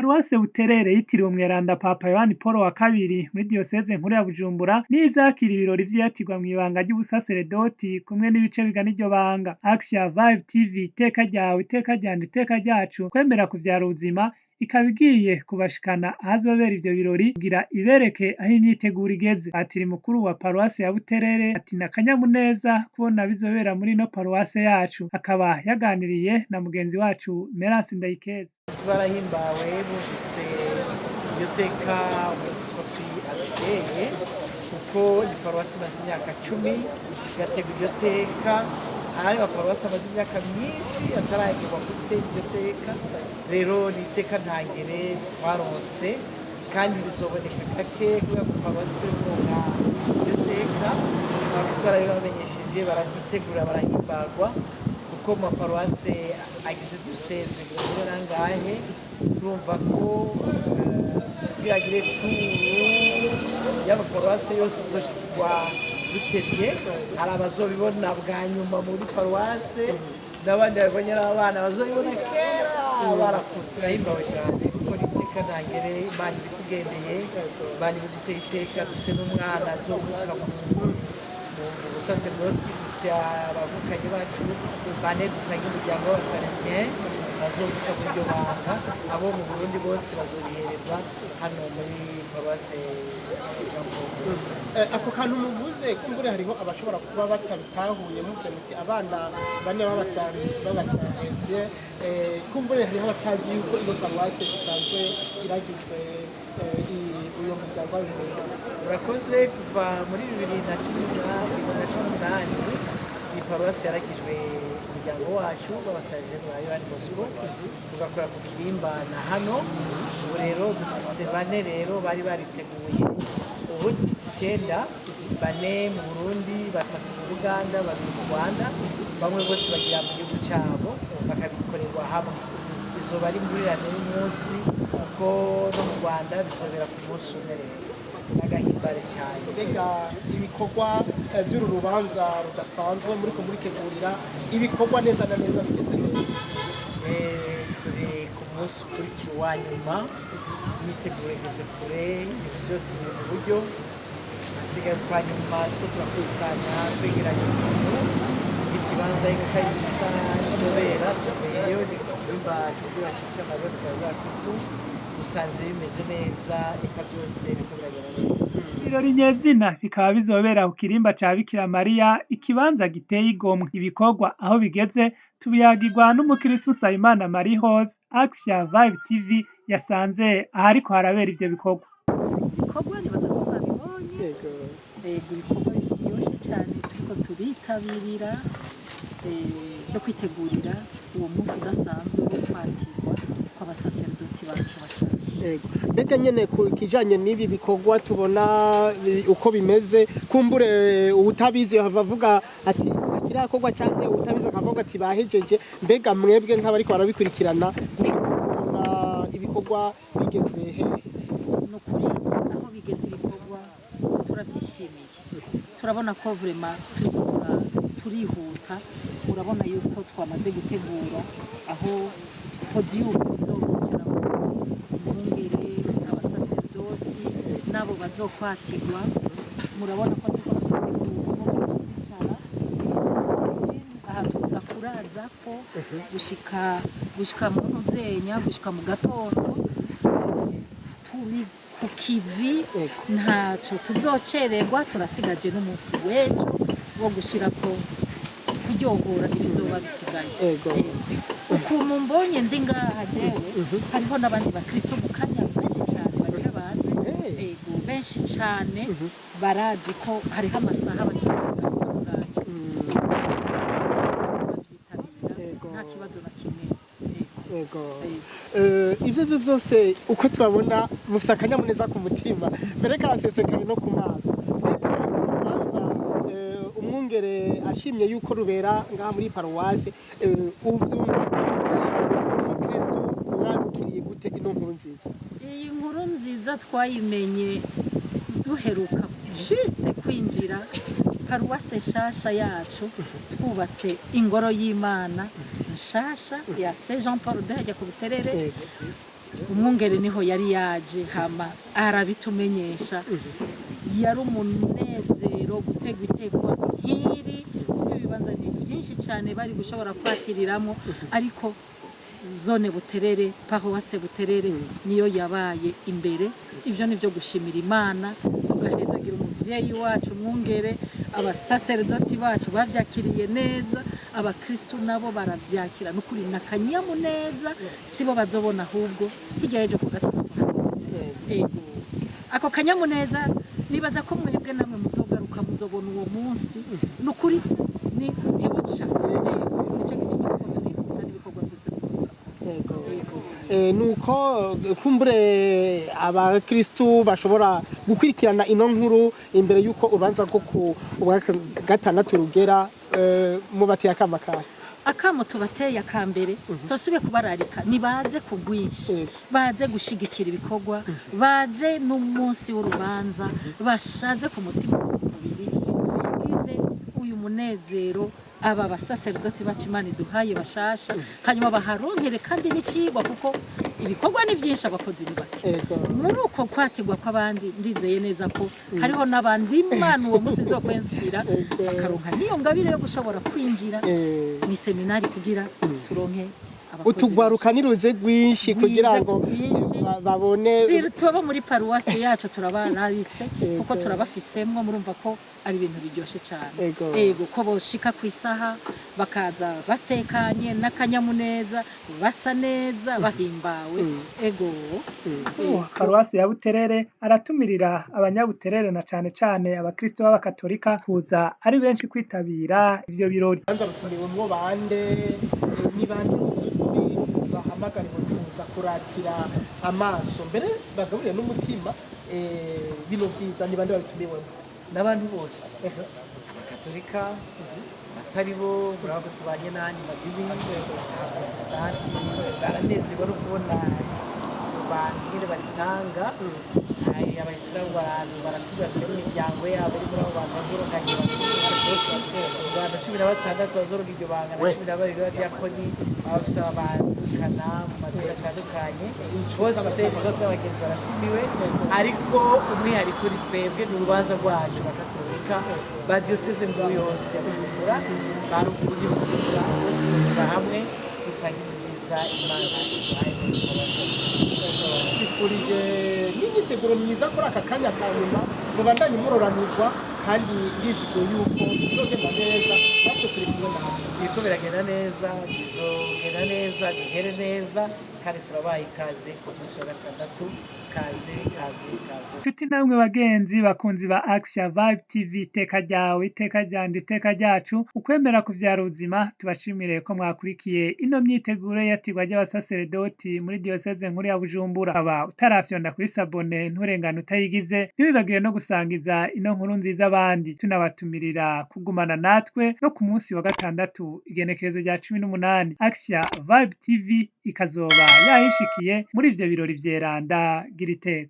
Paruwase Buterere yitiriwe Umweranda Papa Yohani Polo wa kabiri muri diyoseze nkuru ya Bujumbura niyo izakira ibirori vy'iyatirwa mw'ibanga ry'ubusaseredoti kumwe n'ibice bigana iryo banga. Action Vibe TV, iteka ryawe, iteka ryanje, iteka ryacu, kwemera kuvyara ubuzima, ikaba igiye kubashikana ahazobera ivyo birori kugira ibereke aho imyiteguro igeze. Patiri mukuru wa paruwase ya Buterere ati n'akanyamuneza kubona bizobera muri ino paruwase yacu. Akaba yaganiriye na mugenzi wacu Merance Ndayikeza. Barahimbawe bumvise iryo teka umwepiskopi aduteye, kuko ni paruwasi imaze imyaka 10 igategwa iryo teka. Hari amaparuwasi amaze imyaka myinshi ataragerwa gutera iryo teka. Rero ni iteka ntangere twaronse, kandi bizoboneka gake kubera ko paruwasi yo iryo teka. Abakristo barabibamenyesheje, barabyitegura, barahimbagwa, kuko mu maparuwase agize diyoseze mirongo nangahe, turumva ko kugira tour y'amaparuwase yose tuzoshikirwa dutevye. Hari abazobibona bwa nyuma muri paruwase, n'abandi babibonye ari abana bazobibona kera barakuze. Turahimbawe cyane kuko ni iteka ntangere. Imana ibitugendeye, Imana ibiduteye iteka. Dufise n'umwana azovuka mu busaseredoti, dufise abavukanyi bacu bane dusangiye umuryango w'Abasalesien bazovuka muri iryo banga. Abo mu Burundi bose bazobihererwa hano muri paruwase Jean Paul. Ako kantu muvuze, kumbure hariho abashobora kuba batabitahuye. Muvuze muti abana bane b'Abasalesien, kumbure hariho abatazi yuko ino paruwase isanzwe iragijwe uyo muryango w'abihebeye. Urakoze. Kuva muri 2018 iyi paruwasi yaragijwe umuryango wacu w'Abasalesien ba Yohani Bosco, tugakora ku kirimba na hano. Ubu rero dufise bane rero bari bariteguye. Ubu dufise icenda: bane mu Burundi, batatu mu Buganda, babiri mu Rwanda. Bamwe bose bagira mu gihugu cyabo, bakabikorerwa hamwe. Izoba ari imburirane y'umunsi, kuko no mu Rwanda bizobera ku munsi umwe. Rero n'agahimbare cyane. Mbega ibikorwa by'uru rubanza rudasanzwe muri muritegurira, ibikorwa neza na neza bigeze neza? Turi ku munsi ukurikira uwa nyuma. Imyiteguro igeze kure, ibintu byose biri mu buryo. Hasigaye twa nyuma two turakusanya, twegeranya umuntu ikibanza y'uko izobera. Tuvuyeyo, ni ku kirimba cy'umupira cyitwa Mariya Mutabazi wa Kristu. Dusanze bimeze neza, eka byose biriko biragenda neza. Ibirori nyezina bikaba bizobera ku kirimba ca Bikira Mariya, ikibanza giteye igomwe. Ibikorwa aho bigeze tubiyagirwa n'umukirisu Nsabimana Marie Rose, Action Vibe TV yasanze ahariko harabera ivyo bikorwa. Ibikorwa nibaza ko mwabibonye. Yego, ibikorwa biryoshye cyane turiko turitabirira, byo kwitegurira uwo munsi udasanzwe wo kwatirwa kw'abasaserdoti bacu bashasha. Yego. Mbega nyene ku kijanye n'ibi bikorwa tubona uko bimeze, kumbure uwutabizi yahava avuga ati kirakorwa, canke uwutabizi akavuga ati bahejeje. Mbega mwebwe nk'abariko barabikurikirana, gushika ubu mubona ibikorwa bigeze hehe? Ni ukuri, aho bigeze ibikorwa turabyishimiye. Turabona ko vraiment turiko turihuta. Urabona yuko twamaze gutegura aho podium izokwicarako umwungere, abasaserdoti n'abo bazokwatirwa. Murabona ko turiko turategura aho kwicara. Aha tuza kuraza ko gushika mu ntuzenya, gushika mu gatondo turi ku kivi, ntaco tuzocererwa. Turasigaje n'umunsi w'ejo wo gushirako kuryohora ibizoba bisigaye. Ukuntu mbonye ndi ngaha jewe, hariho n'abandi bakristo mu kanya benshi cane bagira baze. Ego, benshi cane. Barazi ko hariho amasaha baca baza gutunganya, bavyitabira nta kibazo na kimwe. Ego. Ego. Ivyo byo byose, uko tubabona mufite akanyamuneza ku mutima, mbere karasesekaye no ku maso. Mbega urubanza, umwungere ashimye yuko rubera ngaha muri paruwase, uvyumva umukristo mwabukiriye gute ino nkuru nziza? Iyi nkuru nziza twayimenye duheruka juste kwinjira paruwase nshasha yacu. Twubatse ingoro y'Imana nshasha ya Saint Jean Paul de hajya ku Buterere. Umwungere niho yari yaje, hama arabitumenyesha. Yari umunezero gutegwa itekwa nk'iri, kuko ibibanza ni byinshi cyane bari gushobora kwatiriramo, ariko zone Buterere, paruwase Buterere niyo yabaye imbere. Ibyo ni byo gushimira Imana, tugahezagira umuvyeyi wacu umwungere. Abasaseredoti bacu bavyakiriye neza, abakristu nabo baravyakira. Nukuri ni akanyamuneza, sibo bazobona ahubwo hirya y'ejo ku gatandatu hageze. Ego, ako kanyamuneza nibaza ko mwebwe namwe muzogaruka muzobona uwo munsi. Nukuri ni ntibuca. Ego, nicyo gituma turiko turihuta n'ibikorwa byose turiko turakora. Ego. Nuko kumbure abakristu bashobora gukurikirana ino nkuru imbere y'uko urubanza rwo ku wa gatandatu rugera, mubateye akama kahe? Akamo tubateye akambere, turasubiye kubararika, nibaze ku bwinshi, baze gushigikira ibikorwa, baze n'umunsi w'urubanza bashaze ku mutima no ku mubiri, bigine uyu munezero aba basaseredoti bacu Imana iduhaye bashasha, hanyuma baharonkere kandi n'icigwa, kuko ibikorwa ni byinshi, abakozi ni bake. Muri uko kwatigwa kw'abandi, ndizeye neza ko hariho n'abandi Imana uwo munsi izokwensipira, bakaronka n'iyo ngabire yo gushobora kwinjira mu iseminari kugira turonke abakozi. Utugwaruka niruze rwinshi kugira ngo rwinshi. Babone. Surtout abo muri paruwasi yacu turabararitse, kuko turabafisemwo. Murumva ko ari ibintu biryoshe cyane. Ego, ko boshika ku isaha, bakaza batekanye n'akanyamuneza, basa neza, bahimbawe. Ego. Paruwasi ya Buterere aratumirira abanyabuterere na cane cane abakristo b'abakatolika kuza ari benshi kwitabira ivyo birori. Urubanza rutumiwemwo bande? Ni bande mu by'ukuri bahamagariwe kuza kuratira amaso, mbere bagaburire n'umutima, bino vyiza? Ni bande babitumiwemo? N'abantu bose, abakatolika, batari bo, murabona ko tubanye n'andi madini, abaprotestanti baranezerewe no kubona abantu nyine baritanga. Hari abayisilamu baraza baratuza, bafise n'imiryango yabo iri muri abo bantu bazoroganye abantu 16 bazoroga iryo banga na 12 b'abadiyakoni, baba bafise ababandukana mu madini atandukanye. Bose bose abagenzi baratumiwe, ariko umwihariko ni twebwe, ni urubanza rwacu bakatolika ba diyoseze nkuru yose ya Bujumbura, ba ruguru y'i Bujumbura, bose tuba hamwe dusangira ibyiza Imana iduhaye muri paruwasi. Twifurije n'imyiteguro myiza kuri aka kanya ka nyuma, mubandanye muroranirwa, kandi ndizigiye yuko bizogenda neza, natwe turi kumwe namwe. Biriko biragenda neza, bizogenda neza, bihere neza, kandi turabaha ikaze ku munsi wa gatandatu. Kaze, kaze, kaze. Nshuti namwe bagenzi bakunzi ba Action Vibe TV, iteka ryawe, iteka ryanje, iteka ryacu, ukwemera kuvyara ubuzima. Tubashimire ko mwakurikiye ino myiteguro yatirwa ry'abasaseredoti muri diyoseze nkuru ya Bujumbura. Aba utarafyonda kuri s'abonner, nturengane utayigize. Ntiwibagire no gusangiza ino nkuru nziza abandi. Tunabatumirira kugumana natwe no ku munsi wa gatandatu, igenekerezo rya 18, Action Vibe TV ikazoba yahishikiye muri ivyo birori vyeranda. Gira iteka.